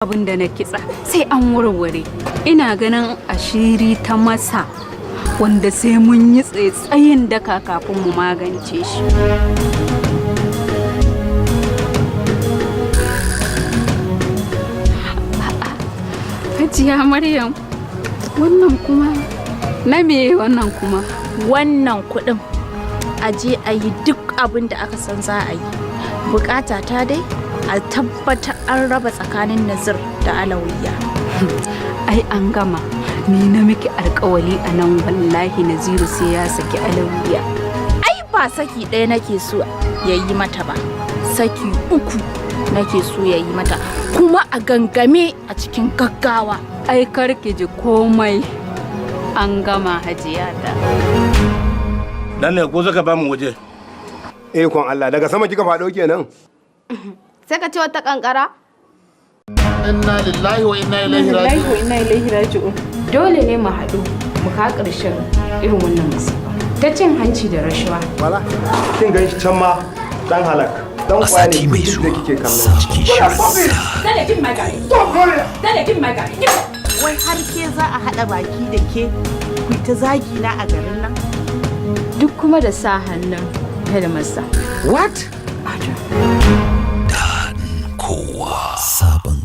Abin da na kitsa sai an warware. Ina ganin ashiri ta masa wanda sai mun yi tsayin daka kafin mu magance shi. Hajiya Maryam, wannan kuma na me wannan kuma? Wannan kuɗin a je a yi duk abin da aka san za a yi. Bukata ta dai a tabbatar an raba tsakanin Nazir da Alawiya. Ai an gama. Ni na miki alkawali a nan, wallahi Naziru sai ya saki Alawiya. Ai ba saki ɗaya nake so ya yi mata ba, saki uku nake so ya yi mata, kuma a gangame a cikin gaggawa. Ai karki ji komai, an gama, Hajiya ta. Dan ne ko zaka ba mu waje? Ikon Allah, daga sama kika faɗo kenan. Sai ka ce wata kankara. Inna lillahi wa inna ilaihi raji'un. Inna ilaihi raji'un. Dole ne mu haɗu mu ka ƙarshen irin wannan masifa ta cin hanci da rashawa. Wala kin gan shi can ma, dan halak dan A kwaya sati ne mai duk da zuwa kike kallon. cikin shirin. Wai har ke za a haɗa baki da ke ku ta zagi na a garin nan? Duk kuma da sa hannun headmaster. What? Kowa sabon